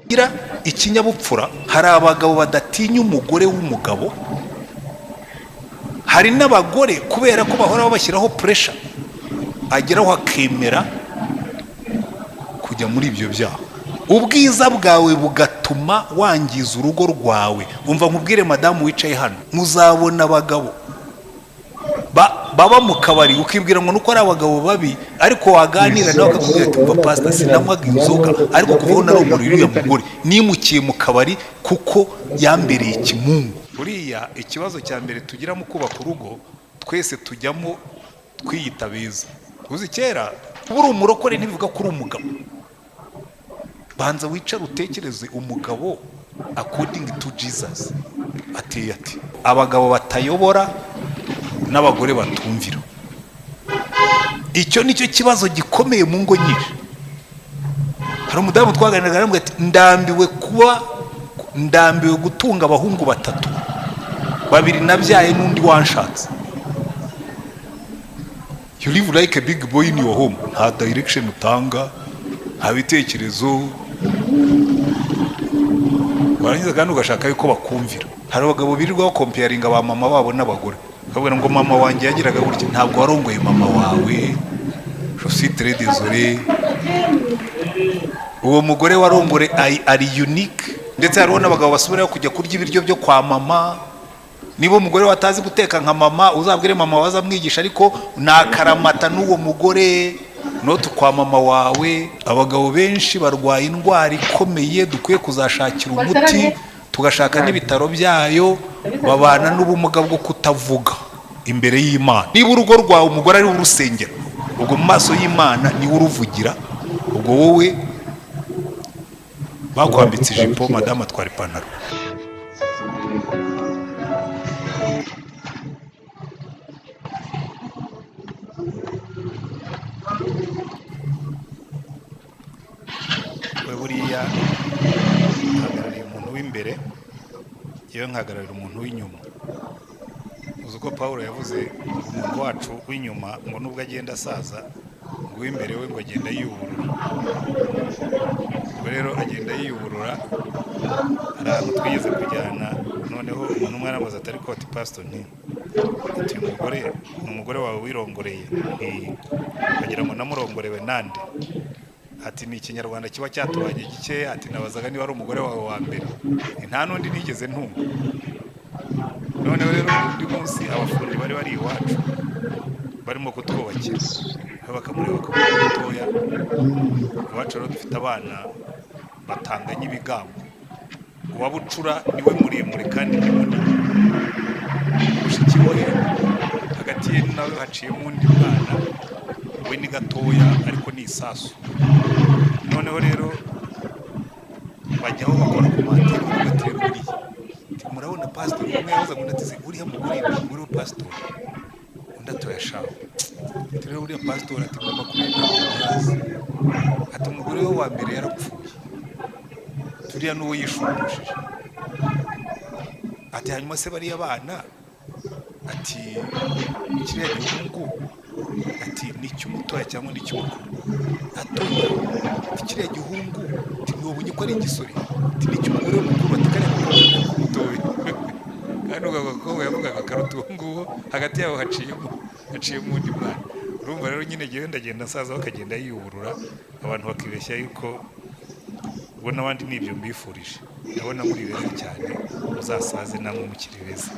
Gira ikinyabupfura. Hari abagabo badatinya umugore w'umugabo, hari n'abagore kubera ko bahora babashyiraho pressure, ageraho akemera kujya muri ibyo byaha. Ubwiza bwawe bugatuma wangiza urugo rwawe. Umva nkubwire, madamu wicaye hano, muzabona abagabo baba mu kabari, ukibwira ngo nuko ari abagabo babi, ariko waganira nawe akakubwira ati: "Umva pasita, sinanywaga inzoga, ariko kuva aho narongoreye uriya mugore nimukiye mu kabari kuko yambereye ikimungu." Buriya ikibazo cya mbere tugira mu kubaka urugo, twese tujyamo twiyita beza. Uzi kera, kuba uri umurokore ntibivuga ko uri umugabo. Banza wicare utekereze, umugabo according to Jesus ateye ati? Abagabo batayobora n'abagore batumvira, icyo nicyo kibazo gikomeye mu ngo nyinshi. Hari umudamu twaganiraga, aramubwira ati: "Ndambiwe kuba, ndambiwe gutunga abahungu batatu, babiri nabyaye n'undi wanshatse." You live like a big boy in your home, nta direction utanga, nta bitekerezo, warangiza kandi ugashaka yuko bakumvira. Hari abagabo birirwa bacomparinga ba mama babo n'abagore, bakabwira ngo mama wanjye yagiraga gutya. Ntabwo warongoye mama wawe, je suis très désolé. Uwo mugore warongore ari unique. Ndetse hariho n'abagabo basubirayo kujya kurya ibiryo byo kwa mama. Niba umugore we atazi guteka nka mama, uzabwire mama wazamwigisha, ariko ni akaramata n'uwo mugore, not kwa mama wawe. Abagabo benshi barwaye indwara ikomeye dukwiye kuzashakira umuti, tugashaka n'ibitaro byayo. Babana n'ubumuga bwo kutavuga imbere y'Imana. Niba urugo rwawe umugore ari we urusengera, ubwo mu maso y'Imana niwe uruvugira. Ubwo wowe bakwambitse ijipo, madamu atwara ipantaro. We buriya nhagarariye umuntu w'imbere, yewe nkahagararira umuntu w'inyuma. Uzi ko Paul yavuze ngo umuntu wacu w'inyuma, ngo nubwo agenda asaza, ngo uw'imbere we ngo agenda yiyuburura. Ubwo rero agenda yiyuburura. Hari ahantu twigeze kujyana, noneho umuntu umwe aramubaza ati: "Ariko," ati, "pastor," nti, ati: "Uyu mugore ni umugore wawe wirongoreye?" Nti: "Ukagira ngo namurongorewe nande?" Ati: "Ni ikinyarwanda kiba cyatubanye gikeya." Ati: "Nabazaga niba ari umugore wawe wa mbere." Nti: "Nta n'undi nigeze ntunga." Noneho rero undi munsi abafundi bari bari iwacu barimo kutwubakira, aho bakamureba bakabona mutoya. Iwacu rero dufite abana batanganya ibigango. Uwa bucura niwe muremure kandi ni munini. Mushiki we, hagati ye nawe haciyemo undi mwana, we ni gatoya ariko ni isasu. Noneho rero bajyaho bakora commentaire, bati: "Rero buriya murabona pasitori." Umwe yabaza undi ati: "Uriya mugore ni umugore wa pasitori?" Undi atoya shaho. Ati: "Rero buriya pasitori," ati, "mama kuri ntabwo muhazi," ati, "umugore we wa mbere yarapfuye, turiya n'uwo yishumbushije." Ati: "Hanyuma se bariya bana," ati, "kiriya gihungu," ati, "ni icy'umutoya cyangwa ni icy'umukuru?" Atoya. Ati: "Kiriya gihungu," ati, "ntiwabonye ko ari igisore?" Ati: "Ni icy'umugore w'umukuru." Ati: "Kariya gakobwa ni ak'umutoya." Kandi ubwo gakobwa yavugaga karuta uwo nguwo, hagati yabo haciyemo undi mwana. Urumva rero nyine ngewe ndagenda nsaza, bakagenda yiyuburura, abantu bakibeshya yuko ubwo n'abandi. Ni ibyo mbifurije. Ndabona muri beza cyane, muzasaze namwe mukiri beza.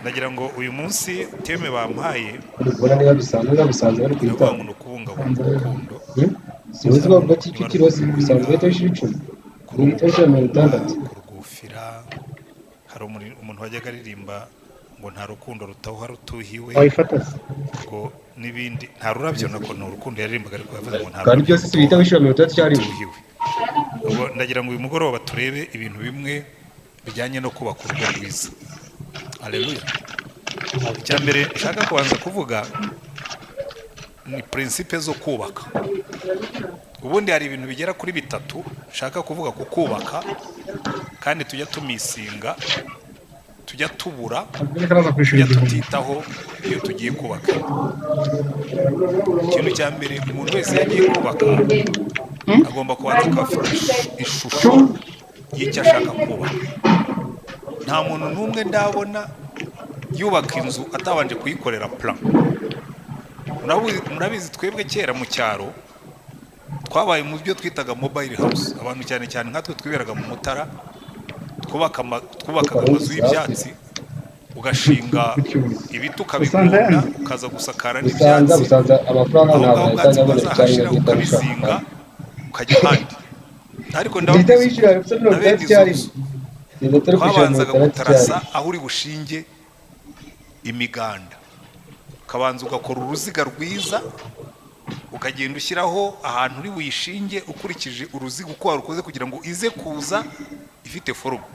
Ndagira ngo uyu munsi thème bampaye Ubona niba bisanzwe bari iravuga kuyitanga. ngo ni ukubungabunga urukundo. Sinzi, bavuga Kicukiro bisanzwe bahita bishyura 10, bahita bishyura 60. Kurwufira. Hari umuntu wajyaga aririmba ngo nta rukundo rutawuha rutuhiwe, Wayifata se? ngo n'ibindi, nta rurabyo nako ni urukundo yaririmbaga, ariko yavuze ngo nta Kandi byose si bihita bishyura 60 icyarimwe. rutuhiwe. Ubwo ndagira ngo uyu mugoroba turebe ibintu bimwe bijyanye no kubaka urugo rwiza. Aleluya! Icya mbere nshaka kubanza kuvuga ni principe zo kubaka. Ubundi hari ibintu bigera kuri bitatu nshaka kuvuga ku kubaka, kandi tujya tumissinga, tujya tubura, Karaza kwishyura tujya 1000. tutitaho iyo tugiye kubaka. Ikintu cya mbere, umuntu wese yagiye kubaka Agomba kubanza akaba afite ishusho y'icyo ashaka kubaka. Nta muntu n'umwe ndabona yubaka inzu atabanje kuyikorera plan. Murabizi, twebwe kera mu cyaro twabaye mu byo twitaga mobile house. Abantu cyane cyane nkatwe twiberaga mu Mutara, twubakaga amazu y'ibyatsi, ugashinga ibiti, ukabigonda, ukaza gusakara Busanza. n'ibyatsi. Busanza amafaranga Aho ntabwo ngaho ubwatsi yahita aboneka cyangwa bwazahashira, guhita ukabizinga, bishaka. ukajya ahandi. Ariko Duhita ndababwiza wishyura ubusa na 60 bene izo icyarimwe. nzu Genda turi kwishyura mirongo twabanzaga itandatu gutarasa icyarimwe. aho uri bushinge imiganda, ukabanza ugakora uruziga rwiza, ukagenda ushyiraho ahantu uri buyishinge ukurikije uruziga uko warukoze, kugira ngo ize kuza ifite forme.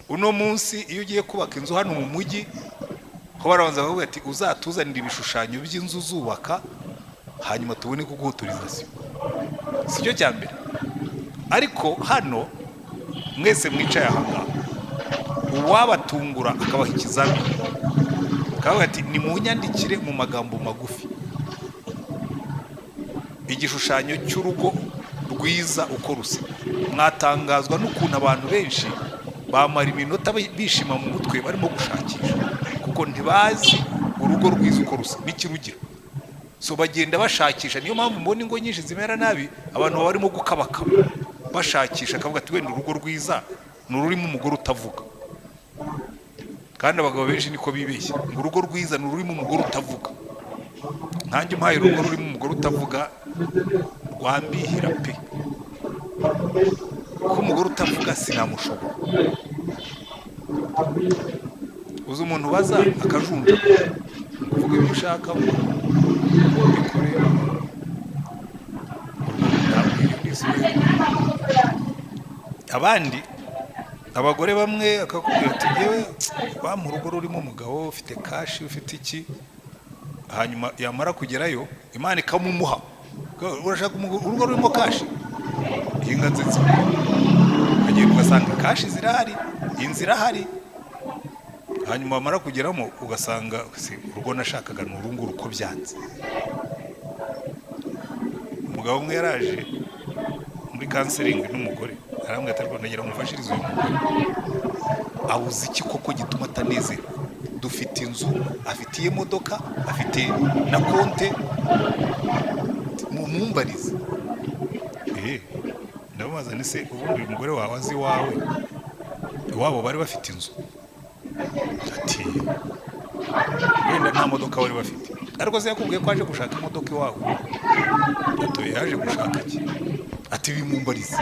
Uno munsi iyo ugiye kubaka inzu hano mu mujyi, ko barabanza bakavuga ati: "Uzatuzanire ibishushanyo by'inzu uzubaka, hanyuma tubone kuguha autorisation." Si cyo cya mbere, ariko hano mwese mwicaye aha ngaha, uwabatungura akabaha ikizamini, akavuga ati: "Nimunyandikire mu magambo magufi igishushanyo cy'urugo rwiza uko rusa," mwatangazwa n'ukuntu abantu benshi bamara iminota bishima mu mutwe barimo gushakisha, kuko ntibazi urugo rwiza uko rusa n'ikirugira. So bagenda bashakisha. Niyo mpamvu mbona ingo nyinshi zimera nabi. Abantu baba barimo gukabakaba bashakisha, akavuga ati: "Wenda urugo rwiza ni ururimo umugore utavuga." Kandi abagabo benshi niko bibeshya, ngo urugo rwiza ni ururimo umugore utavuga. Nkanjye umpaye urugo rurimo umugore utavuga rwambihira pe, kuko umugore utavuga sinamushobora. Uzi umuntu ubaza akajunja, uvuga ibyo ushaka bikore, urwo ntabwo iyo ni isura. Abandi abagore bamwe akakubwira ati: "Yewe, wampa urugo rurimo umugabo ufite cash, ufite iki." Hanyuma yamara kugerayo, Imana ikamumuha. Urashaka urugo rurimo cash, hinga nziza, ukagenda ugasanga cash zirahari, inzu irahari, hanyuma wamara kugeramo ugasanga: "Si urugo nashakaga, ni uru nguru, uko byanze." Umugabo umwe yaraje muri counseling n'umugore, arambwira ati: "Ariko ndagira ngo mufashirize uyu mugore, abuze iki koko gituma atanezerwa? Dufite inzu, afite iyi modoka, afite na konte, mumumbarize." Ndamubaza ni se ubundi uyu mugore wawe azi iwawe, iwabo bari bafite inzu? Ati: "Wenda nta modoka bari bafite." Ariko se yakubwiye ko aje gushaka imodoka iwawe? Ati: "Yaje gushaka iki?" Ati: "Bimumbarize."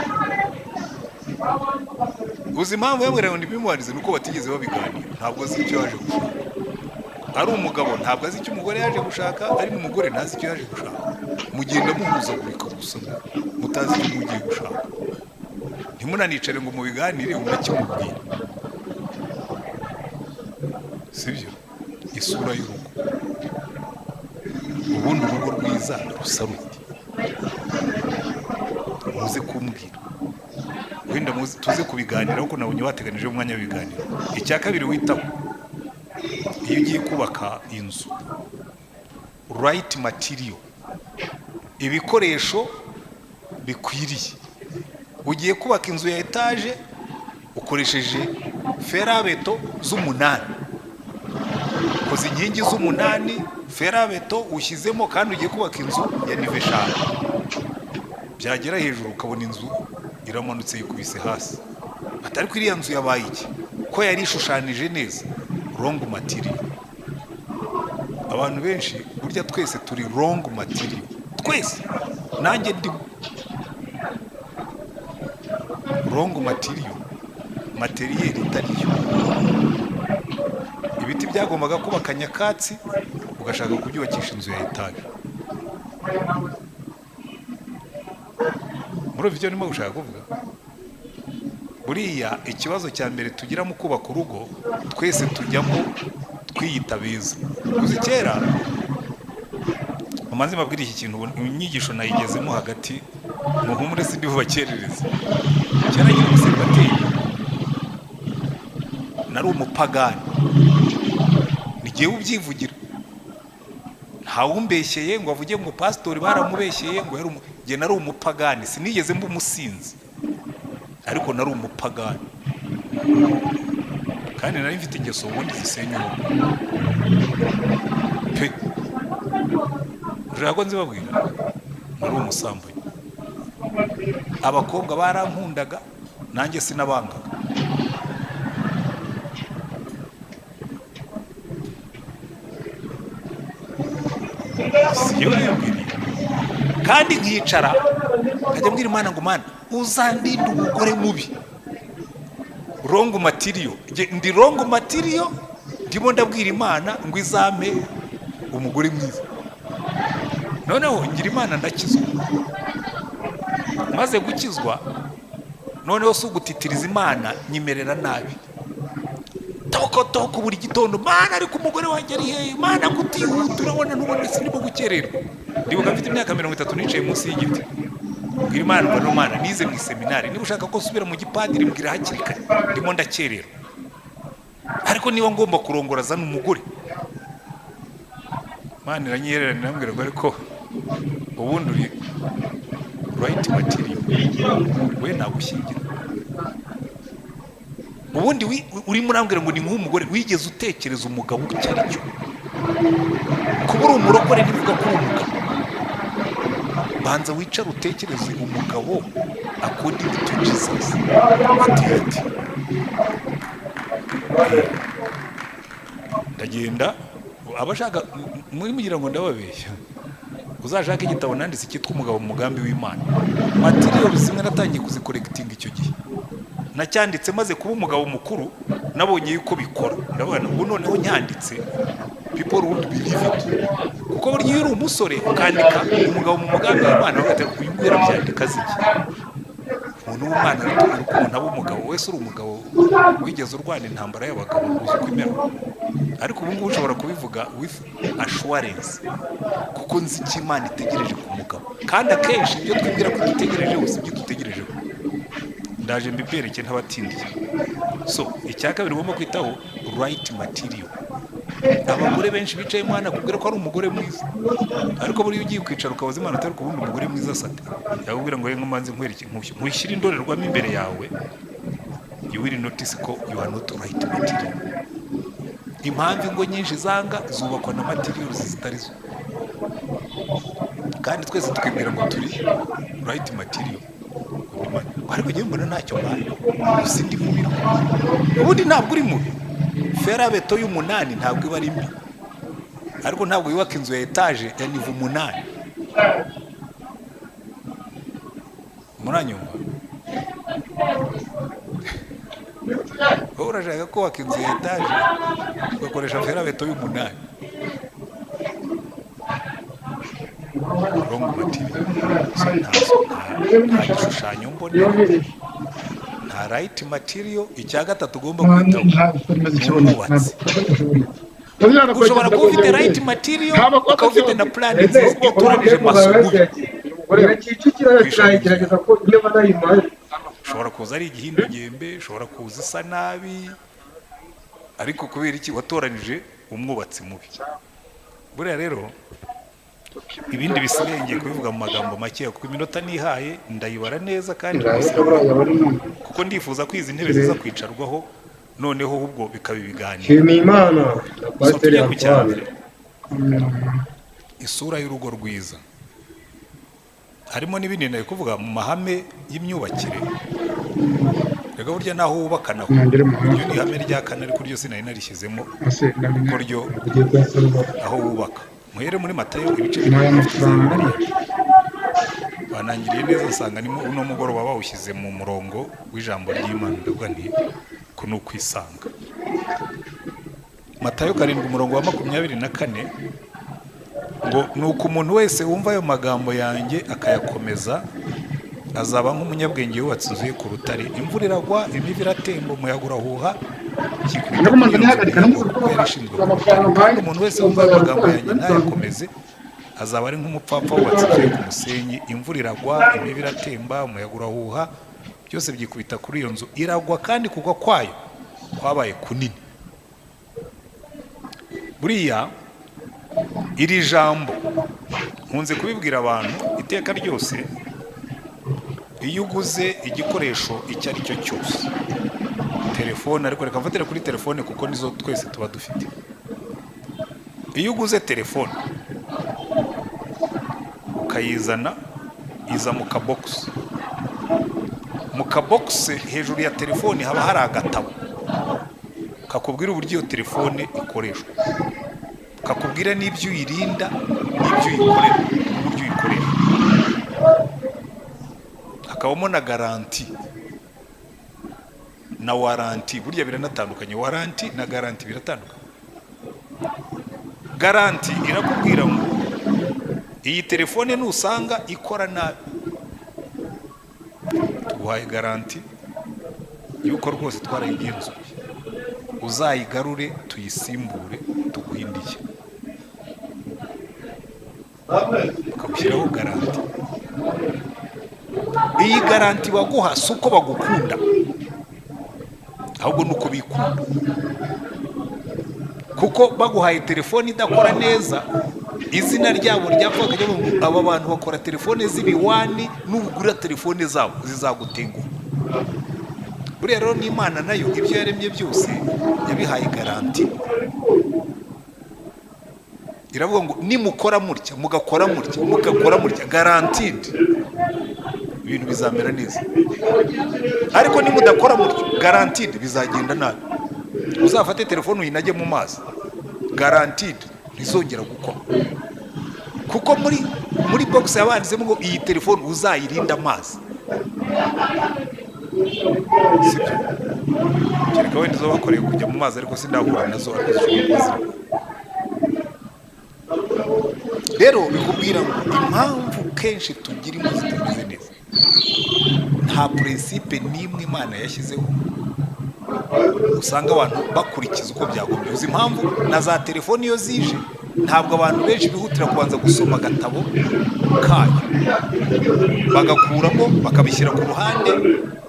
Uzi impamvu yambwira ngo ntibimubarize? Ni uko batigeze babiganira. Ntabwo azi icyo yaje gushaka. Ari umugabo ntabwo azi icyo umugore yaje gushaka, ari n'umugore ntazi icyo yaje gushaka. Mugenda muhuzagurika gusa, mutazi icyo mugiye gushaka. Ntimunanicare ngo mubiganire, unakimubwire. Sibyo? Isura y'urugo. Ubundi urugo rwiza rusa rute? Muze kumbwira, wenda tuze kubiganiraho, kuko nabonye bateganije umwanya w'ibiganiro. Icya kabiri witaho iyo ugiye kubaka inzu: right material, ibikoresho bikwiriye. Ugiye kubaka inzu ya etaje, ukoresheje fer à béton z'umunani, ukoze inkingi z'umunani, fer à béton ushyizemo, kandi ugiye kubaka inzu ya niveau 5. Byagera hejuru ukabona inzu iramanutse, yikubise hasi. Atari ko iriya nzu yabaye iki, ko yari ishushanije neza? Wrong material. Abantu benshi burya twese turi wrong material, twese, nanjye ndimo. Wrong material, matériel itariyo. Ibiti byagombaga kubaka nyakatsi, ugashaka kubyubakisha inzu ya etaje. Muri ibyo ndimo gushaka kuvuga, buriya ikibazo cya mbere tugira mu kubaka urugo, twese tujyamo twiyita beza. Uzi kera, umaze mbabwira iki kintu, ubu inyigisho nayigezemo hagati, muhumure sindi bubakerereze. Kera nyine umuseribateri, nari umupagani, ni jyewe ubyivugira, ntawumbeshyeye ngo avuge ngo pasitori baramubeshyeye ngo yari Njye nari umupagani, sinigeze mba umusinzi, ariko nari umupagani kandi nari mfite ingeso ubundi zisenya urugo pe. Ushaka ko nzibabwira? Nari umusambanyi. Abakobwa barankundaga, nanjye sinabangaga. Si yo wibwiriye. Kandi nkicara nkajya mbwira Imana ngo: "Mana, uzandinde umugore mubi." Wrong material. Ndi wrong material, ndimo ndabwira Imana ngo izampe umugore mwiza. Noneho ngira Imana ndakizwa. Maze gukizwa, noneho si ugutitiriza Imana, nyimerera nabi, toko toko buri gitondo: "Mana, ariko umugore wanjye ari hehe? Mana, kutihuta, urabona ntubona sindimo gukererwa?" Ndibuka mfite imyaka 30, nicaye munsi y'igiti, mbwira Imana ngo: "Mana, nize mu iseminari, niba ushaka ko nsubira mu gipadiri mbwira hakiri kare, ndimo ndakererwa. Ariko niba ngomba kurongora, zana umugore." Mana iranyihererana, irambwira ngo: "Ariko ubundi uri right material, we nagushyingira. Ubundi urimo urambwira ngo ni nk'umugore, wigeze utekereza umugabo icyo ari cyo? Kuba uri umurokore ntibivuga ko uri umugabo. Banza wicare utekereze umugabo according to Jesus." Ati ndagenda. Abashaka muri mugira ngo ndababeshya, uzashake igitabo nanditse cyitwa "Umugabo mu mugambi w'Imana". Material zimwe natangiye kuzicollectinga icyo gihe nacyanditse. Maze kuba umugabo mukuru, nabonye yuko bikora. Ndabona ubu noneho nyanditse, people would believe it, kuko burya iyo uri umusore ukandika "Umugabo mu mugambi w'Imana", bagaterwa: "Uyu nguyu arabyandika azi iki?" Umuntu w'umwana aratubwira uko umuntu aba umugabo. Wese uri umugabo, wigeze urwana intambara y'abagabo, uzi uko imera. Ariko ubu ngubu ushobora kubivuga with assurance, kuko nzi icyo Imana itegereje ku mugabo. Kandi akenshi ibyo twibwira ko dutegerejeho si ibyo dutegerejeho. Ndaje mbibereke ntabatindiye. So icya kabiri ugomba kwitaho, right material. Abagore benshi bicaye mwana akubwira ko ari umugore mwiza, ariko buriya ugiye kwicara ukabaza Imana utari kubundi umugore mwiza asate, yakubwira ngo: "Reka mbanze nkwereke, nkushyire indorerwamo imbere yawe." You will notice ko you are not right material. Impamvu ingo nyinshi zanga, zubakwa na materials zitari zo, kandi twese twibwira ngo turi right material, ariko njyewe mbona ntacyo mbaye gusa ndi mubi. Ubundi ntabwo uri mubi. Ferabeto y'umunani ntabwo iba ari mbi, ariko ntabwo yubaka inzu ya etaje ya niveau 8. Muranyumva? Wowe urashaka kubaka inzu ya etaje ugakoresha ferabeto y'umunani. Wrong material. So, nta gishushanyo mbonera, nta right material. Icya gatatu ugomba kwitaho ni umwubatsi. Ushobora kuba ufite right material, ukaba ufite na plan nziza, iyo utoranije maçon mubi, Kicukiro turayigerageza ko iyo banayimaye. Ushobora kuza ari igihindugembe, ushobora kuza isa nabi, ariko kubera iki? Watoranije umwubatsi mubi. Buriya rero ibindi bisigaye ngiye kubivuga mu magambo make, kuko iminota nihaye ndayibara neza kandi rwose, kuko ndifuza ko izi ntebe ziza kwicarwaho noneho ahubwo bikaba ibiganiro. Nshimiyimana na So Pasiteri tujye ku cya Antoine. mbere, isura y'urugo rwiza. Harimo n'ibindi nari kuvuga mu mahame y'imyubakire. Reka burya naho wubaka naho, iryo ni ihame rya kane, ariko ryo sinari narishyizemo, kuko ryo aho wubaka. Muhere muri Matayo ibice 7, ufite za Bibiliya. Banangiriye neza, nsanga ni uno mugoroba bawushyize mu murongo w'ijambo ry'Imana. Ndavuga nti ku ni ukwisanga. Matayo 7, umurongo wa 24, ngo: "Nuko umuntu wese wumva ayo magambo yanjye akayakomeza azaba nk'umunyabwenge wubatse inzu ye ku rutare. Imvura iragwa, imivu iratemba, umuyaga urahuha, byikubita kuri iyo nzu, ntiyagwa, kuko yari ishinzwe ku rutare. Kandi umuntu wese wumva ayo magambo yanjye ntayakomeze azaba ari nk'umupfapfa wubatse inzu ye ku musenyi. Imvura iragwa, imivu iratemba, umuyaga urahuha, byose byikubita kuri iyo nzu, iragwa, kandi kugwa kwayo kwabaye kunini." Buriya iri jambo nkunze kubibwira abantu. Iteka ryose iyo uguze igikoresho icyo ari cyo cyose, telefone, ariko reka mfatire kuri telefone kuko nizo twese tuba dufite. Iyo uguze telefone ukayizana, iza mu kabogisi. Mu kabogisi hejuru ya telefone haba hari agatabo kakubwira uburyo iyo telefone ikoreshwa, kakubwira n'ibyo uyirinda n'ibyo uyikorera n'uburyo uyikoresha, hakabamo na garantie na warranty. Burya biranatandukanye, warranty na garantie biratandukanye. Garantie irakubwira ngo iyi telefone nusanga ikora nabi, tuguhaye garantie yuko rwose twarayigenzuye, uzayigarure tuyisimbure tuguhe indi nshya. Bakagushyiraho garantie. Iyi garantie baguha si uko bagukunda, ahubwo ni uko bikunda, kuko baguhaye telefone idakora neza, izina ryabo ryapfa, bakajya bavuga ngo aba bantu bakora telefone z'ibiwani, nugura telefone zabo zizagutenguha. Buriya rero n'Imana nayo ibyo yaremye byose yabihaye garantie. Iravuga ngo nimukora mutya, mugakora mutya, mugakora mutya, guaranteed ibintu bizamera neza, ariko nimudakora mutyo, guaranteed bizagenda nabi. Uzafate telefone uyinage mu mazi, guaranteed ntizongera gukora, kuko muri box yabanditsemo ngo iyi telefone uzayirinde amazi. Sibyo? Kereka wenda izo bakoreye kujya mu mazi, ariko sindahura nazo, ariko zishobora kuba zirimo. Rero bikubwira ngo impamvu kenshi tugira ingo zitameze neza, nta principe n'imwe Imana yashyizeho usanga abantu bakurikiza uko byagombye. Uzi impamvu na za telefoni iyo zije ntabwo abantu benshi bihutira kubanza gusoma agatabo kayo, bagakuramo bakabishyira ku ruhande,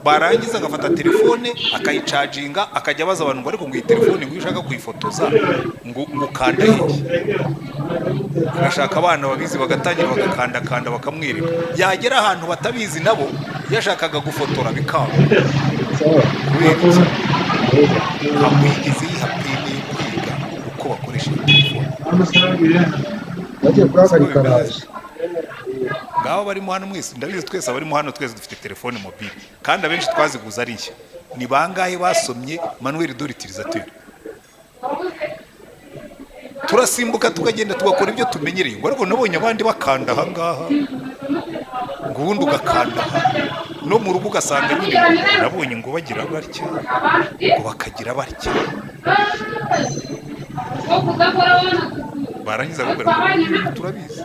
barangiza agafata telefone akayicaginga, akajya abaza abantu ngo ariko ngo iyi telefone ngo iyo ushaka kuyifotoza ngo ukanda hehe? Agashaka abana babizi, bagatangira bagakandakanda bakamwereka, yagera ahantu batabizi nabo yashakaga gufotora bikanga. Kubera iki? Ntabwo yigeze yiha peine yo kwiga uko bakoresha iyo telefone. Bagiye kuhagarika, araje. Ngaho barimo hano mwese, ndabizi twese abarimo hano twese dufite telefone mobile, kandi abenshi twaziguze ari nshya. Ni bangahe basomye manuel de l'utilisateur? Turasimbuka tukagenda tugakora ibyo tumenyereye, ngo ariko nabonye abandi bakanda aha ngaha, ngo ubundi ugakanda aha. No mu rugo ugasanga nyine nabonye ngo bagira batya, ngo bakagira batya, barangiza bakubwira ngo turabizi.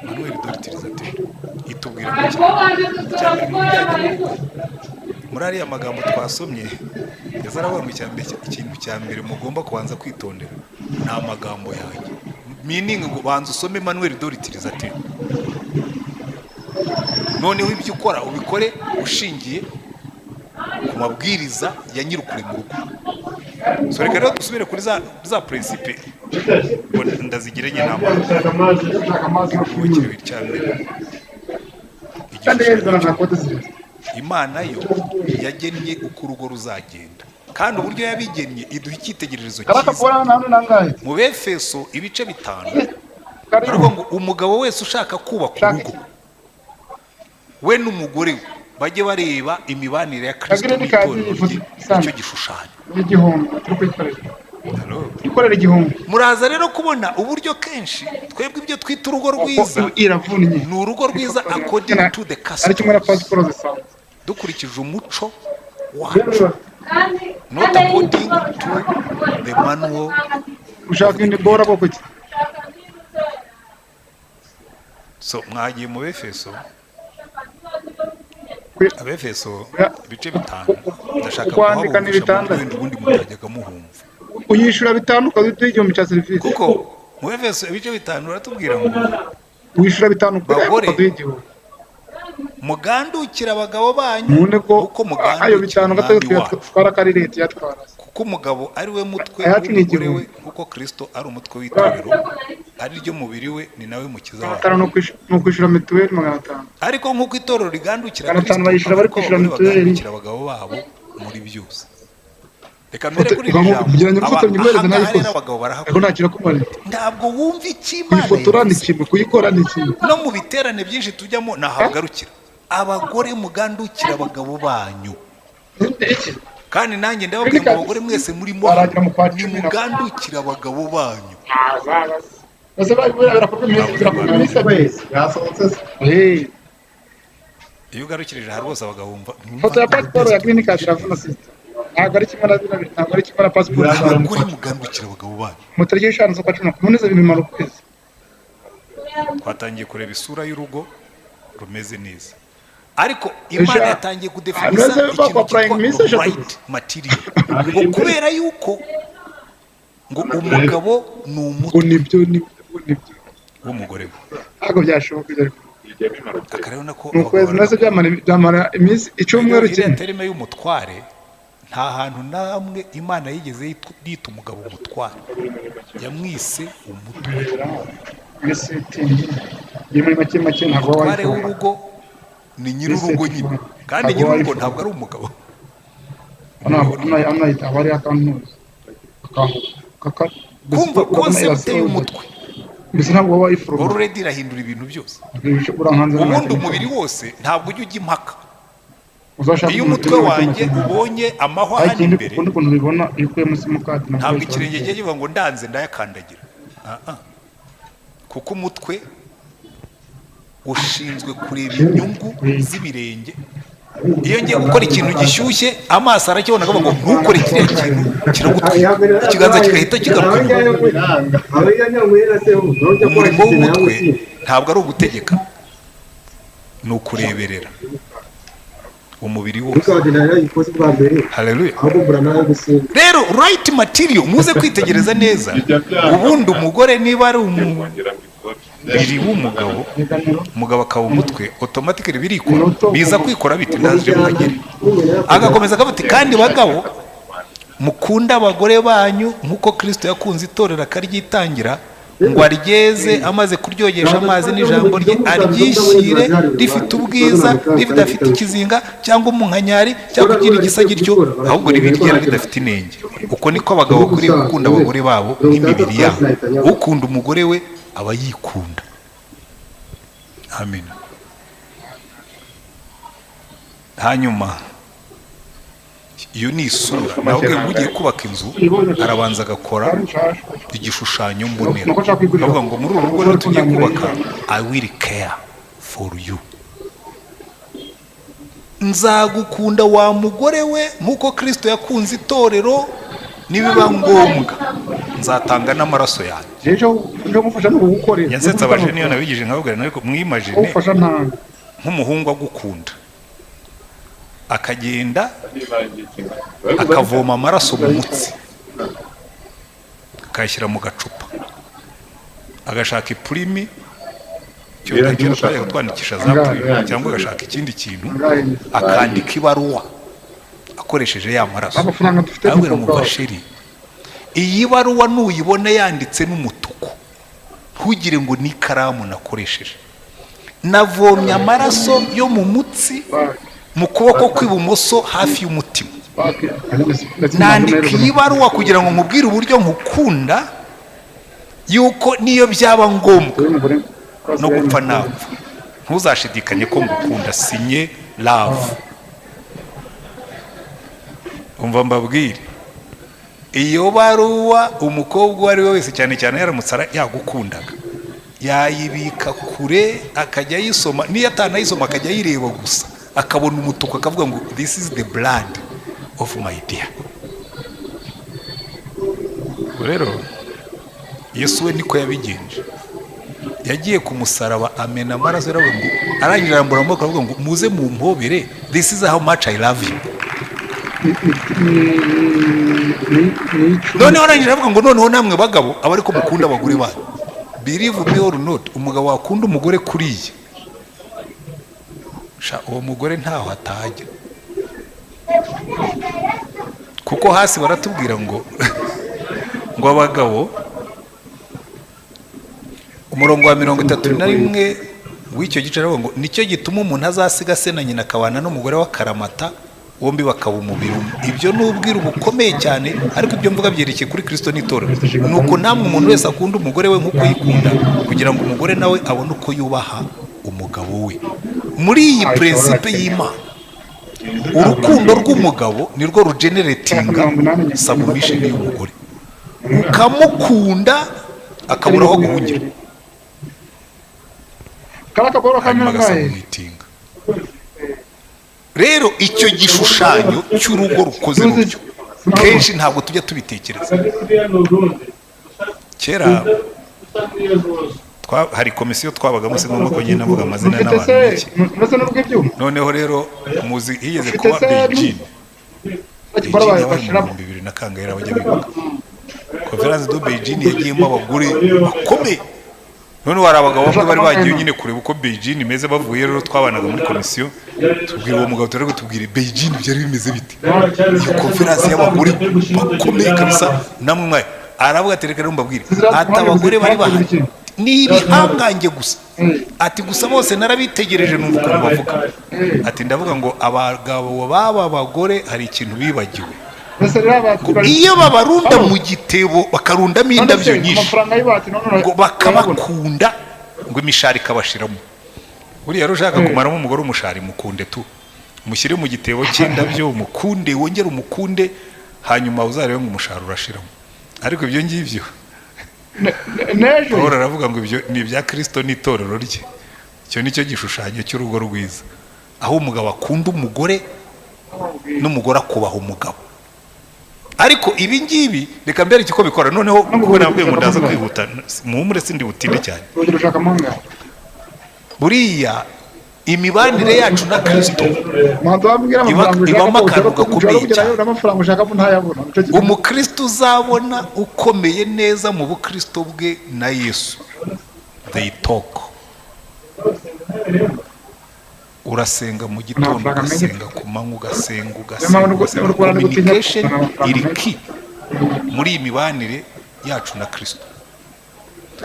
Manuel de l'utilisateur itubwira ngo icya mbere mu bijyanye n'urugo, muri ariya magambo twasomye, yaza aravuga ngo icya mbere, ikintu cya mbere mugomba kubanza kwitondera ni amagambo yanjye, meaning ngo banza usome manuel de l'utilisateur, noneho ibyo ukora ubikore ushingiye ku mabwiriza ya nyir'ukuri mu rugo. So reka rero dusubire kuri za principe, ngo ndazigiranye inama. Kubakira icya mbere, igishushanyo. Imana yo yagennye uko urugo ruzagenda, kandi uburyo yabigennye iduha icyitegererezo cyiza mu Befeso ibice 5. Baravuga ngo umugabo wese ushaka kubaka urugo, we n'umugore we bajye bareba imibanire ya Kirisito n'itorero rye, nicyo gishushanyo. Igihumbi turi kuyikorera. Hello? Ikorera 1000. Muraza rero kubona uburyo kenshi twebwe ibyo twita urugo rwiza iravunnye. ni urugo rwiza according to the Ari kimwe na customs, pasiporo zisanzwe. dukurikije umuco wacu, not according to the manual. Ushaka indi bora bwoko ki? So mwagiye mu Befeso? Abefeso ibice 5, ndashaka Kwandika ni kuhabumvisha mu bitandatu. wenda ubundi mutajyaga muhumva. Uyishyura 5 ukaduha 1000 cya serivisi. Kuko mu Befeso ibice 5 uratubwira ngo Wishyura 5 Bagore, ukaduha 1000. mugandukire abagabo banyu Mubone ko uko ayo mugandukira 5 Umwami gatatu wacu, twara kari leta yatwara. kuko Kuko umugabo ari we mutwe Ayacu ni w'umugore we, 1000. nk'uko Kristo ari umutwe w'itorero, ari ryo mubiri we, ni nawe mukiza Magana wawe. atanu ni ukwishyura mituweli 500. Ariko nk'uko itorero rigandukira 500 Kristo, bayishyura bari ariko kwishyura abagore mituweli. bagandukira abagabo babo muri byose. Reka mbere kuri iri Ukamu- jambo. Kugira ngo ifoto nyiguhereze Ahangaha nayikoze, rero abagabo ariko barahakora. nta kirakumarira. Ntabwo wumva icyo Imana Kuyifotora ni yavuze. kimwe, kuyikora ni kimwe. No mu biterane byinshi tujyamo ntahagarukira. Abagore, mugandukira abagabo banyu. Iki Kandi nanjye ndababwira ngo abagore mwese murimo Warangira mu kwa cumi na nimugandukire abagabo banyu. Bose birakorwa iminsi, birakorwa iminsi 2. Kwezi yasohotse se? Eh, Iyo ugarukirije aha rwose abagabo bumva. Ifoto ya pasiporo ya green card iravuna, sister. Ntabwo ari kimwe na bino, ntabwo ari kimwe na pasiporo isanzwe. Abagore, mugandukire abagabo banyu. Mu tariki 5 z'ukwa 11 bimara ukwezi. Twatangiye kureba isura y'urugo rumeze neza, ariko Imana yatangiye kudefinisa Ameze ikintu bakwa cyitwa iminsi 3 right gusa. material, ngo kubera yuko ngo umugabo ni Ngo umutwe nibyo, nibyo, nibyo. w'umugore we. Ntabwo byashoboka ibyo ariko. Bijya bimara ukwezi. Akareba nako Ni ukwezi nase, byamara iminsi, icyumweru Iriya kimwe. terme y'umutware, nta hantu namwe Imana yigeze yita umugabo umutware. Yamwise umutwe. Muri setting iyo muri make make ntabwo waba Umutware wayifunga. w'urugo ni nyir'urugo nyine, kandi Ntabwo nyir'urugo wayifunga. ntabwo ari umugabo. Hano hano hano haba hariho akantu akantu kaka. Kumva concept y'umutwe Mbese ntabwo waba wayifunga. Already irahindura ibintu byose. Urankanze. Ubundi umubiri wose ntabwo ujya ujya impaka. Uzashaka Iyo umuntu umutwe uri make wanjye make. ubonye amahwa Ariko hano ikindi imbere, ukundi ukuntu ubibona iyo ukuyemo simukadi ntabwo ikirenge kijya kivuga ngo ndanze ndayakandagira. Ah, ah. Kuko umutwe ushinzwe kureba inyungu z'ibirenge. Iyo ngiye gukora ikintu gishyushye, amaso arakibona akavuga ngo ntukore kiriya kintu, kiragutwika. Ikiganza kigahita kigaruka inyuma. Umurimo w'umutwe ntabwo ari ugutegeka, ni ukureberera umubiri wose. Haleluya! Rero right material, muze kwitegereza neza. Bijya byanga. Ubundi umugore niba ari umubiri Kongera mbikore. w'umugabo, umugabo akaba umutwe, automatically birikora, biza kwikora biti ndaje muhagere. Agakomeza akavuga ati: "Kandi bagabo, mukunde abagore banyu nk'uko Kristo yakunze itorero akaryitangira ngo aryeze, amaze kuryogesha amazi n'ijambo rye, aryishyire rifite ubwiza, ridafite ikizinga cyangwa umunkanyari cyangwa ikindi gisa gityo, ahubwo ribe ryera ridafite inenge. Uko niko abagabo bakwiriye gukunda abagore babo nk'imibiri yabo. Ukunda umugore we aba yikunda." Amen. Hanyuma iyo ni isura. Nawe ubwe ugiye kubaka inzu arabanza agakora igishushanyo mbonera, akavuga ngo muri uru rugo rero tugiye kubaka, I will care for you, nzagukunda wa mugore we nk'uko Kirisito yakunze itorero, nibiba ngombwa nzatanga n'amaraso yanjye. Ejo ejo mufasha no kugukorera. Yansetse abaje niyo nabigije nkababwira, ariko mwimagine Ufasha ntanga. nk'umuhungu agukunda akagenda akavoma amaraso mu mutsi, akayashyira mu gacupa, agashaka ipurimi, icyo kera twajyaga twandikisha za purimi, cyangwa agashaka ikindi kintu, akandika ibaruwa akoresheje ya maraso. Amafaranga dufite Arabwira ngo mu mufuka. Basheri, iyi baruwa nuyibona yanditse n'umutuku, ntugire ngo ni ikaramu nakoresheje. Navomye amaraso yo mu mutsi mu kuboko kw'ibumoso hafi y'umutima, nandika iyi baruwa kugira ngo nkubwire uburyo nkukunda, yuko niyo byaba ngombwa no gupfa napfa, ntuzashidikanye ko ngukunda. Sinye love. Umva mbabwire, iyo baruwa umukobwa uwo ari we wese, cyane cyane yaramutse yagukundaga, yayibika kure akajya ayisoma, niyo atanayisoma akajya ayireba gusa, akabona umutuku akavuga ngo this is the blood of my dear. Ubwo rero Yesu we niko yabigenje. Yagiye ku musaraba amena amaraso, aravuga ngo, arangije arambura amaboko aravuga ngo muze mumpobere, this is how much I love you. Ni 10. Noneho arangije aravuga ngo noneho namwe bagabo aba ariko mukunda abagore banyu. Believe me or not, umugabo wakunda umugore kuriya, sha, uwo mugore ntaho atajya. Kuko hasi baratubwira ngo abagabo, umurongo wa 31 w'icyo gice aravuga ngo: "Nicyo gituma umuntu azasiga se na nyina, akabana n'umugore w'akaramata, bombi bakaba umubiri umwe. Ibyo ni ubwiru bukomeye cyane, ariko ibyo mvuga byerekeye kuri Kirisito n'itorero. Nuko namwe, umuntu wese akunda umugore we nk'uko yikunda, kugira ngo umugore nawe abone uko yubaha umugabo we." Muri iyi principe y'Imana, urukundo rw'umugabo nirwo rugeneratinga submission y'umugore, ukamukunda akabura aho guhungira, Kariya kaboro hanyuma kamera ngahe? agasubmittinga. Rero icyo gishushanyo cy'urugo rukoze rutyo, kenshi ntabwo tujya tubitekereza. Kera hari komisiyo twabagamo, si ngombwa ko ngenda mvuga amazina Ufite n'abantu se n'iki. Uretse n'urw'ibyuma? Noneho rero muzi higeze Ufite kuba se Beijing. Bakibara Beijing yabaye mu bashyiramo 2000 na kangahe, abajya bibuka Conférence de Beijing, yagiyemo abagore bakomeye. Noneho hari abagabo bamwe bari bagiye nyine kureba uko Beijing imeze. Bavuye rero, twabanaga muri komisiyo, tubwira uwo mugabo, turi tubwire Beijing byari bimeze bite, iyo conférence y'abagore bakomeye kabisa namwe mwayo. Aravuga ati: "Reka rero mbabwire," ati: "Abagore bari bahari ni ibihangange gusa," ati: "Gusa bose narabitegereje, numva ukuntu bavuga," ati: "Ndavuga ngo abagabo b'aba bagore hari ikintu bibagiwe." Mbese rero abantu Iyo babarunda mu gitebo, bakarundamo indabyo nyinshi, amafaranga y'ibati none ngo bakabakunda, ngo imishari ikabashiramo. Buriya rero ushaka kumaramo umugore umushari, mukunde tu, mushyire mu gitebo cy'indabyo, umukunde, wongere umukunde, hanyuma uzarebe ngo umushari urashiramo. Ariko ibyo ngibyo, n'ejo Paul aravuga ngo ibyo ni ibya Kirisito n'itorero rye. Icyo ni cyo gishushanyo cy'urugo rwiza, aho umugabo akunda umugore n'umugore akubaha umugabo. Ariko ibi ngibi reka mbereke uko bikora. Noneho kuko nabwiye ngo ndaza kwihuta, muhumure, sindi butinde cyane. Urugero, ushaka amangahe? Buriya imibanire yacu na Kirisito Umuhanzi wambwira amafaranga ushaka ibamo ko akantu ushobora gakomeye kugerayo cyane. n'amafaranga ushaka ko ntayabona. Nicyo kintu. Umukristo uzabona ukomeye neza mu bukristo bwe na Yesu, they talk. Urasenga mu gitondo, Amafaranga menshi. ugasenga ku manywa, ugasenga, Niyo ugasenga, mpamvu ugasenga. uri kubona ndi gutinya Communication kuzana amafaranga iri menshi. key muri iyi mibanire yacu na Kristo.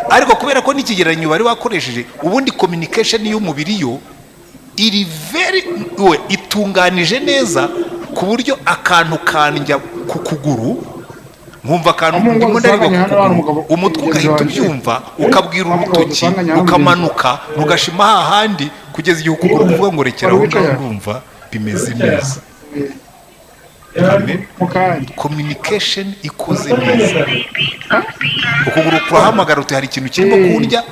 Ariko kubera ko n'ikigereranyo bari bakoresheje, ubundi communication y'umubiri yo iri very we itunganije neza, ku buryo akantu kandya ku kuguru, nkumva akantu Aho ndimo ndareba dusanganye ku hano hari kuguru, umugabo umutwe mugenzi ugahita wanjye. ubyumva, ukabwira Wa mugabo urutoki, dusanganye hano. rukamanuka rugashima hahandi, kugeza igihe ukuguru kuvuga ngo: "Rekera aho ngaho, ndumva bimeze neza." Amen. Mu kanya. Communication ikoze neza, ukuguru kurahamagara uti: "Hari ikintu kirimo kundya."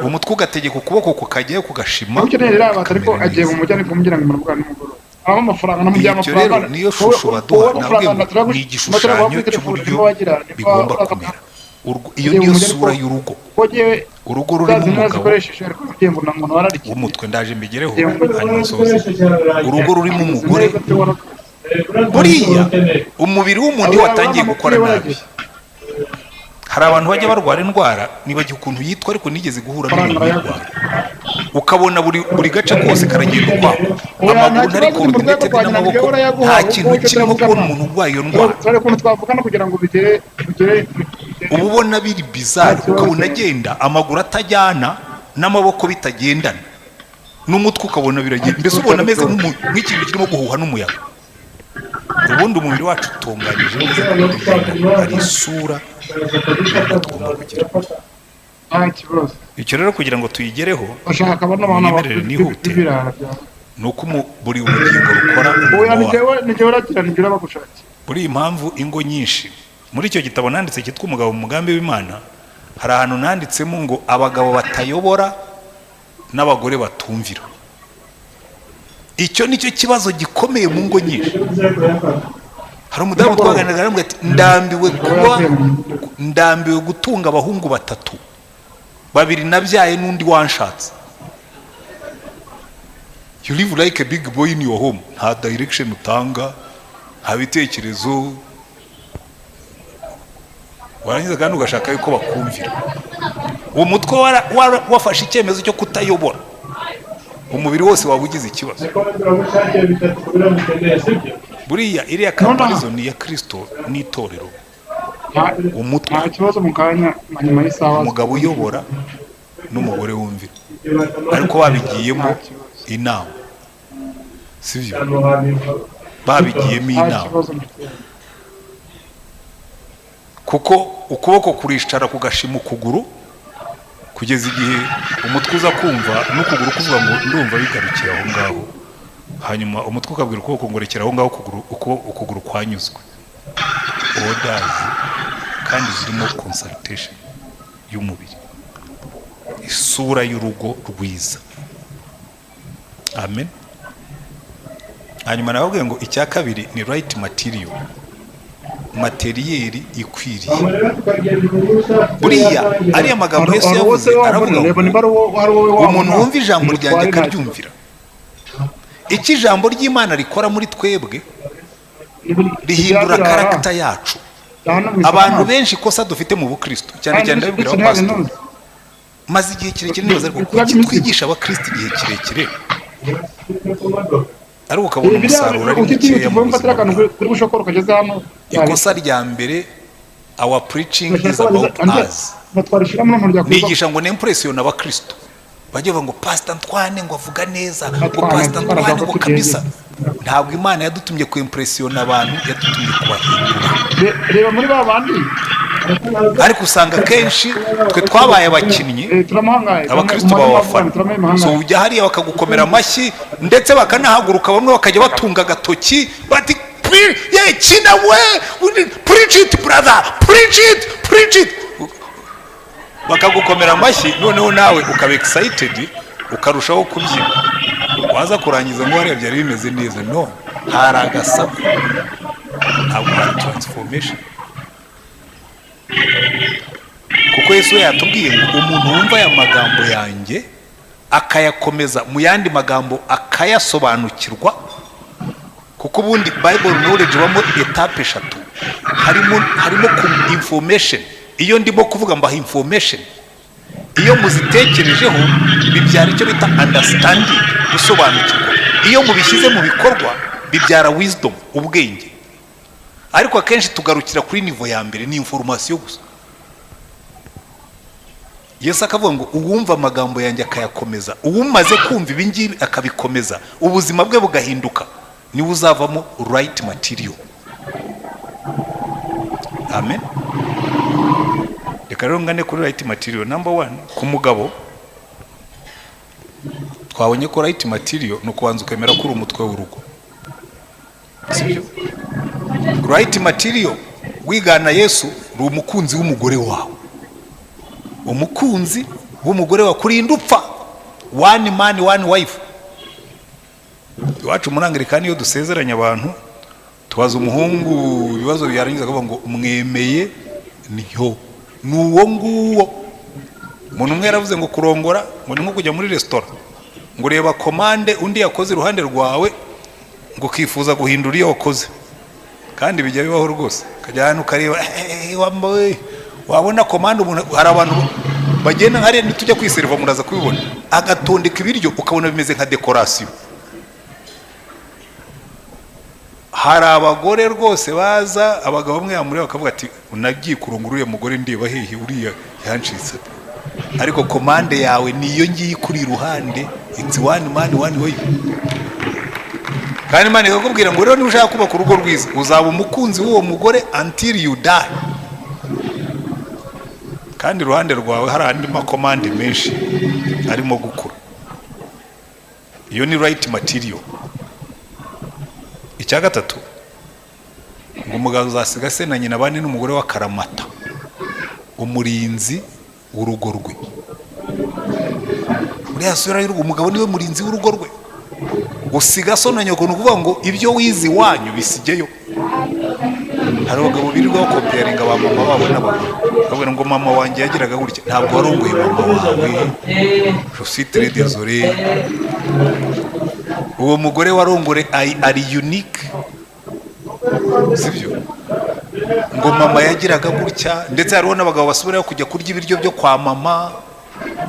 Umutwe ugategeka ukuboko kukajyayo kugashima, Nawe ukeneye ririya bati, ariko bikamera agiye neza. mu mujyi, ariko kumubwira ngo murabwana nimugoroba araho amafaranga namubwiye Icyo amafaranga. rero niyo shusho baduha. Nabwiye ngo ni igishushanyo cy'uburyo bigomba kumera. Iyo niyo sura y'urugo, urugo rurimo umugabo Zikoresheje, ariko ugiye ngo ngo wararikiye. w'umutwe. Ndaje mbigereho hanyuma nsoze. Urugo rurimo umugore, buriya umubiri w'umuntu iyo watangiye gukora nabi, hari abantu bajya barwara indwara, nibagiwe ukuntu yitwa, ariko nigeze guhura n'umuntu uyirwara, ukabona buri gace kose karagenda ukwako, amaguru ntari coordinated n'amaboko, nta kintu kirimo. Kubona umuntu urwaye iyo ndwara, Turi ukuntu twavugana kugira ngo bigere. uba ubona biri bizarre, ukabona agenda amaguru atajyana n'amaboko, bitagendana n'umutwe, ukabona biragenda, mbese ubona ameze nk'ikintu kirimo guhuha n'umuyaga. Ubundi umubiri wacu utunganyije neza ku buryo ugendana, hari isura tugomba kugira. Nta kibazo. Icyo rero kugira ngo tuyigereho, Bashaka bano bantu munyemerere nihute, b'ibirara byawe. ni uko buri urugingo rukora Oya, umurimo ni warwo. jyewe, ni jyewe uragira, ni jyewe bagushakira. Buri iyi mpamvu, ingo nyinshi, muri icyo gitabo nanditse cyitwa "Umugabo mu mugambi w'Imana", hari ahantu nanditsemo ngo abagabo batayobora n'abagore batumvira. Icyo ni cyo kibazo gikomeye mu ngo nyinshi. Hari umudamu twaganiraga, aramubwira ati: "Ndambiwe kuba, ndambiwe gutunga abahungu batatu, babiri nabyaye n'undi wanshatse." You live like a big boy in your home, nta direction utanga, nta bitekerezo, warangiza kandi ugashaka yuko bakumvira. Uwo mutwe wafashe icyemezo cyo kutayobora, umubiri wose waba ugize ikibazo. Buriya iriya comparison ni iya Kristo n'itorero. Umutwe. Nta kibazo, mu kanya na nyuma y'isaha. Umugabo uyobora n'umugore wumvira, ariko babigiyemo Nta kibazo. inama, sibyo? Babigiyemo Nta inama. kibazo mfite. Kuko ukuboko kuricara kugashima ukuguru, kugeza igihe umutwe uza kumva n'ukuguru kuvuga ngo ndumva bigarukiye aho ngaho. Hanyuma umutwe ukabwira ukuboko ngo rekera aho ngaho, ukuguru ukuguru kwanyuzwe. Orders kandi zirimo consultation y'umubiri, isura y'urugo rwiza. Amen. Hanyuma nababwiye ngo icya kabiri ni right material, matériel ikwiriye. Buriya ariya magambo Yesu Hari uwo yavuze se wabona, aravuga reba ngo niba ari uwo, ari wowe wabona. Umuntu wumva ijambo ryanjye Umutware nta akaryumvira. Icyo ijambo ry'Imana rikora muri twebwe, kibazo. rihindura Birara. character yacu. Hano mu isoko Abantu benshi, ikosa dufite mu bukristo cyane cyane, ndabibwira abapasitori, maze igihe kirekire nibaza, ariko kuki twigisha abakristo igihe kirekire, ariko ukabona umusaruro ari mukeya mu buzima bwawe? Kuri bushokoro kageze hano. Ikosa rya mbere, our preaching is about us. Batwarishiramo n'umuntu rya. Nigisha ngo n'impressionna abakristo, bajya bavuga ngo Pastor Antoine ngo avuga neza, ngo Antoine, Pastor Antoine Antoine ngo avuga kabisa. Ntabwo Imana yadutumye ku-impressionna abantu, yadutumye kubahindura. Reba muri ba bandi. Ariko usanga akenshi twe twabaye abakinnyi. Turamuhangaye. Abakristo baba abafana. So ujya hariya bakagukomera amashyi, ndetse bakanahaguruka, bamwe bakajya batunga agatoki bati: "Ye kina we, preach it brother, preach it, preach it." Bakagukomera amashyi, noneho nawe ukaba excited, ukarushaho kubyina. Waza kurangiza ngo hariya byari bimeze neza. No hari agasaku, ntabwo hari transformation, kuko Yesu we yatubwiye ngo umuntu wumva aya magambo yanjye akayakomeza, mu yandi magambo akayasobanukirwa, kuko ubundi Bible knowledge ibamo étapes eshatu. Harimo ku information. Iyo ndimo kuvuga, mbaha information. Iyo muzitekerejeho, bibyara icyo bita understanding, gusobanukirwa. Iyo mubishyize mu bikorwa, bibyara wisdom, ubwenge. Ariko akenshi tugarukira kuri niveau ya mbere, ni information gusa. Yesu akavuga ngo uwumva amagambo yanjye akayakomeza, uwumaze kumva ibi ngibi akabikomeza, ubuzima bwe bugahinduka, niwe uzavamo right material. Amen. Reka rero ngane kuri right material number one. Ku mugabo, twabonye ko right material ni ukubanza ukemera ko uri umutwe w'urugo, sibyo? Right material, wigana Yesu, uri umukunzi w'umugore wawe, umukunzi w'umugore wawe kurinda upfa. One man, one wife. Iwacu muri Anglikani, iyo dusezeranya abantu, tubaza umuhungu ibibazo, byarangiza akavuga ngo mwemeye ntyo, ni uwo nguwo. Umuntu umwe yaravuze ngo kurongora ngo ni nko kujya muri resitora, ngo ureba commande undi yakoze iruhande rwawe, ngo ukifuza guhindura iyo wakoze. Kandi bijya bibaho rwose, ukajya ahantu ukareba, wambaye, wabona commande umuntu. Hari abantu bagenda hariya, nitujya kwiseriva muraza kubibona, agatondeka ibiryo ukabona bimeze nka décoration. Hari abagore rwose baza, abagabo bamwe bamureba bakavuga ati unagiye kurongora uriya mugore ndeba hehe? Uriya yancitse. Ariko commande yawe niyo ngiye ikuri iruhande. It's one man, one wife. Kandi Imana ikakubwira ngo rero niba ushaka kubaka urugo rwiza, uzaba umukunzi w'uwo mugore until you die, kandi iruhande rwawe hari andi ma commandes menshi arimo gukura. Iyo ni right material. Icya gatatu, ngo umugabo uzasiga se na nyina bane n'umugore wa karamata, umurinzi w'urugo rwe. Uriya sura y'urugo, umugabo niwe murinzi w'urugo rwe. Usiga so na nyoko, ni ukuvuga ngo ibyo wize iwanyu bisigeyo. Hari abagabo birirwa bakomparinga ba mama babo n'abagore, babwira ngo mama wanjye yagiraga gutya. Ntabwo warongoye mama wawe, je suis très désolé. Uwo mugore warongore ari unique, sibyo? Ngo mama yagiraga gutya. Ndetse hariho n'abagabo basubirayo kujya kurya ibiryo byo kwa mama.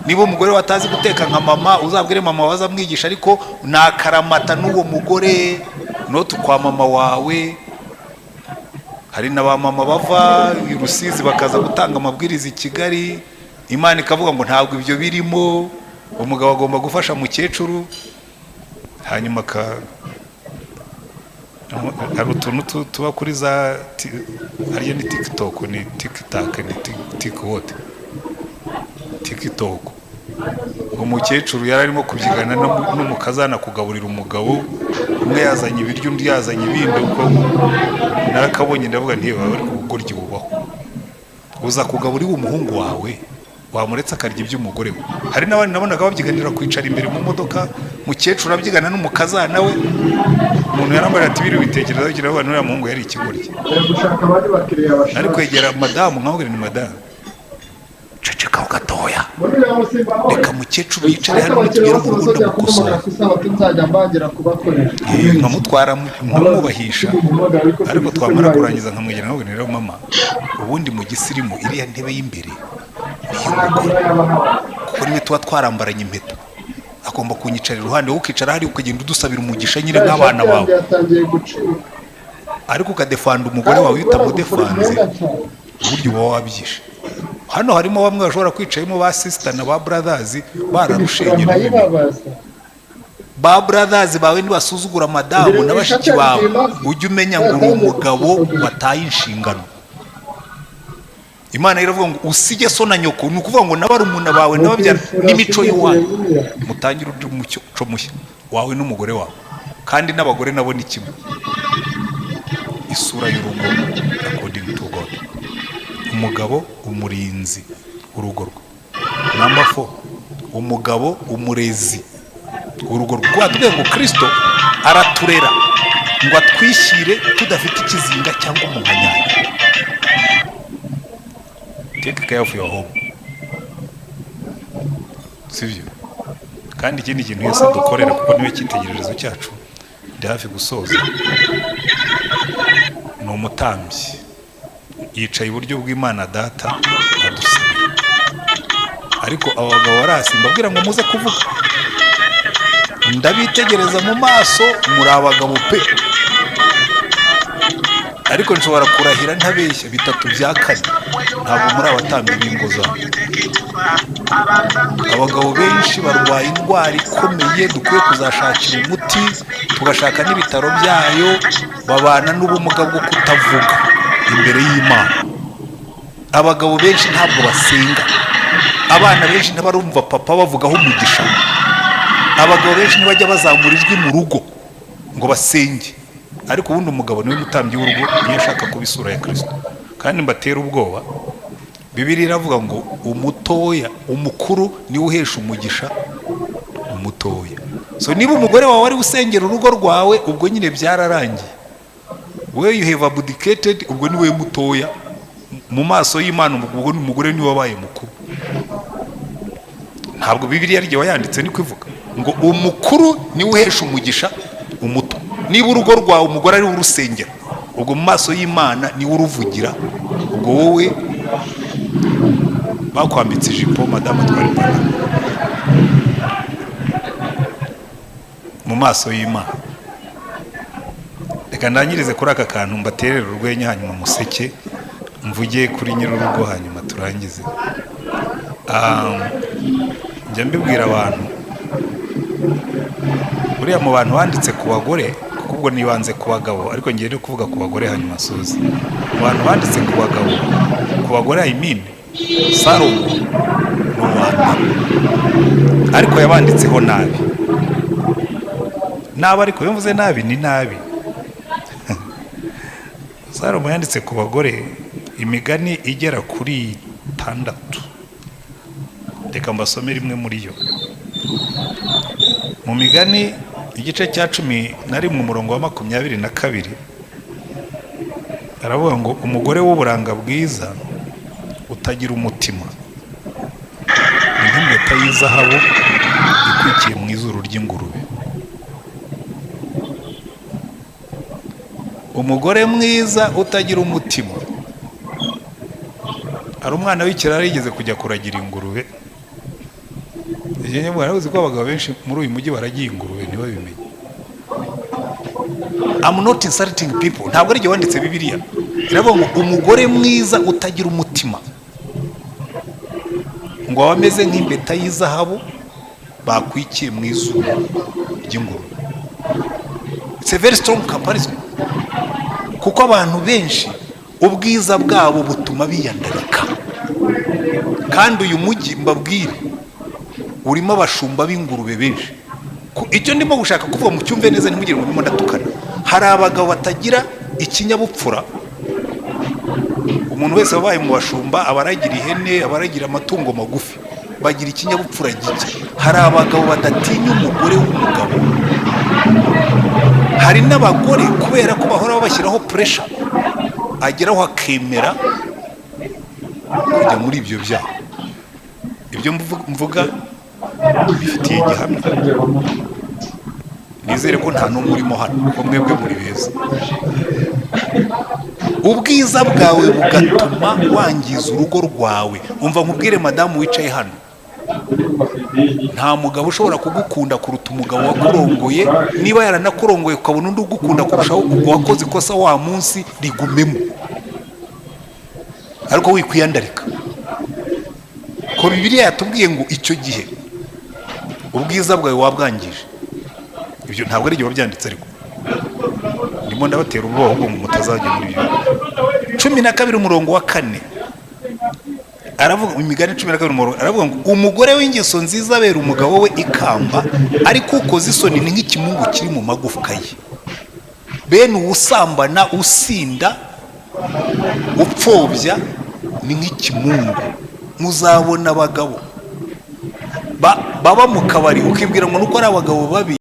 Niba umugore watazi guteka nka mama, uzabwire mama wazamwigisha, ariko ni akaramata n'uwo mugore. Not kwa mama wawe. Hari na ba mama bava i Rusizi bakaza gutanga amabwiriza i Kigali, Imana ikavuga ngo ntabwo ibyo birimo. Umugabo agomba gufasha mukecuru, hanyuma hari utuntu tuba kuri za hariya ni TikTok, ni TikTok, ni TikWote, TikTok. Umukecuru yari arimo kubyigana n'umukazana kugaburira umugabo. Umwe yazanye ibiryo, undi yazanye ibindi. Uko narakabonye ndavuga nti baba bari kubugoryi bubaho. Uza kugaburira umuhungu wawe, wamuretse akarya iby'umugore we. Hari n'abandi nabonaga babyiganira kwicara imbere mu modoka, mukecuru abyigana n'umukazana we. Umuntu yarambaye ati biri witekerezaho kiravuga n'uriya muhungu yari ikigoryi. Bari gushaka abandi bakiriya Nari bashaka. kwegera madamu nkamubwira ni madamu, cecekaho gatoya, Muri uriya musimba nawe. reka mukecuru yicare Ariko hano, abakiriya nitugera bose mu rugo bazajya ndamukosora. kumpamagara ku isabato, nzajya mbangira kubakorera. Nkamutwara, nkamwubahisha, ariko twamara kurangiza nkamwegera nkamubwira, rero mama, ubundi mu gisirimu iriya ntebe y'imbere ni iy'umugore, kuko niwe tuba twarambaranye impeta, agomba kunyicara iruhande, wowe ukicara hariya ukagenda udusabira umugisha nyine nk'abana bawe. Yatangiye gucika. Ariko ukadefanda umugore wawe, iyo utamudefanze uburyo uba wabyishe. Hano harimo bamwe bashobora kwicayemo ba sister na ba brothers bararushenye n'ibindi. Nkayibabaza. Ba brothers bawe nibasuzugura madamu na bashiki bawe, ujye umenya ngo uri umugabo wataye inshingano. Imana iravuga ngo usige so na nyoko, ni ukuvuga ngo n'abarumuna bawe n'ababyara n'imico y'iwanyu, mutangire undi muco mushya wawe n'umugore wawe. Kandi n'abagore nabo ni kimwe. Isura y'urugo according to God: umugabo umurinzi urugo rwe. Number 4, umugabo umurezi urugo rwe. Watubwiye ngo Kirisito araturera ngo atwishyire tudafite ikizinga cyangwa umunkanyari. Take care of your home, sibyo? Kandi ikindi kintu Yesu adukorera, kuko niwe cyitegererezo cyacu, ndi hafi gusoza, ni umutambyi, yicaye iburyo bw'Imana Data adusabira. Ariko aba bagabo barasi mbabwira ngo muze kuvuga, ndabitegereza mu maso, muri abagabo pe, ariko nshobora kurahira ntabeshya, bitatu bya kane ntabwo muri abatambyi b'ingo zabo. Abagabo benshi barwaye indwara ikomeye dukwiye kuzashakira umuti, tugashaka n'ibitaro byayo. Babana n'ubumuga bwo kutavuga imbere y'Imana. Abagabo benshi ntabwo basenga. Abana benshi ntibarumva papa bavugaho umugisha. Abagabo benshi ntibajya bazamura ijwi mu rugo ngo basenge. Ariko ubundi umugabo niwe mutambyi w'urugo iyo ashaka kuba isura ya Kirisito. Kandi mbatera ubwoba, Bibiliya iravuga ngo umutoya, umukuru niwe uhesha umugisha umutoya. So niba umugore wawe ari usengera urugo rwawe, ubwo nyine byararangiye, we you have abdicated. Ubwo ni we mutoya mu maso y'Imana, ubwo ni umugore niwe wabaye mukuru. Ntabwo Bibiliya ryo wayanditse niko ivuga ngo umukuru niwe uhesha umugisha umuto. Niba urugo rwawe umugore ari we urusengera, ubwo mu maso y'Imana niwe uruvugira. Ubwo wowe bakwambitse ijipo, madamu atwara ipantaro mu maso y'Imana. Reka ndangirize kuri aka kantu, mbaterere urwenya, hanyuma museke, mvuge kuri nyir'urugo, hanyuma turangize. Njya mbibwira abantu, buriya mu bantu banditse ku bagore, kuko ubwo nibanze ku bagabo, ariko ngiye no kuvuga ku bagore hanyuma nsoze. Mu bantu banditse ku bagabo, ku bagore I mean, Salomo ni uwa mbere, ariko yabanditseho nabi nabi. Ariko iyo mvuze nabi ni nabi. Salomo yanditse ku bagore imigani igera kuri itandatu. Reka mbasomere imwe muri yo. Mu Migani igice cya 11, umurongo wa 22, aravuga ngo umugore w'uburanga bwiza utagira umutima ni nk'impeta y'izahabu ikwikiye mu izuru ry'ingurube. Umugore mwiza utagira umutima. Hari umwana w'ikirara yigeze kujya kuragira ingurube. Uzi ko abagabo benshi muri uyu mujyi baragiye ingurube ntibabimenye. I'm not insulting people, ntabwo ari wanditse Bibiliya. Iravuga ngo umugore mwiza utagira umutima ngo aba ameze nk'impeta y'izahabu bakwikiye mu izuru ry'ingurube. It's a very strong comparison, kuko abantu benshi ubwiza bwabo butuma biyandarika. Kandi uyu mujyi, mbabwire, urimo abashumba b'ingurube benshi. Icyo ndimo gushaka kuvuga mu cyumve neza, ntimugire ngo ndimo ndatukana. Hari abagabo batagira ikinyabupfura. Umuntu wese wabaye mu bashumba, abaragira ihene, abaragira amatungo magufi, bagira ikinyabupfura gike. Hari abagabo badatinya umugore w'umugabo. Hari n'abagore, kubera ko bahora babashyiraho pressure, ageraho akemera kujya muri ibyo byaha. Ibyo mvuga bifitiye gihamya. Nizere ko nta n'umwe urimo hano, ko mwebwe muri beza. Ubwiza bwawe bugatuma wangiza urugo rwawe. Umva nkubwire, madamu wicaye hano, nta mugabo ushobora kugukunda kuruta umugabo wakurongoye. Niba yaranakurongoye ukabona undi ugukunda kurushaho, ubwo wakoze ikosa wa munsi, rigumemo, ariko wikwiyandarika, ko Bibiliya yatubwiye ngo icyo gihe ubwiza bwawe wabwangije. Ibyo ntabwo ari ibyo wabyanditse, ariko ndimo ndabatera ubwoba ahubwo ngo mutazajya muri ibyo. 12 umurongo wa 4 aravuga, Imigani 12 umurongo, aravuga ngo umugore w'ingeso nziza abera umugabo we ikamba, ariko ukoze isoni ni nk'ikimungu kiri mu magufwa ye. Bene uwusambana, usinda, upfobya ni nk'ikimungu. Muzabona abagabo baba mu kabari, ukibwira ngo nuko ari abagabo babi.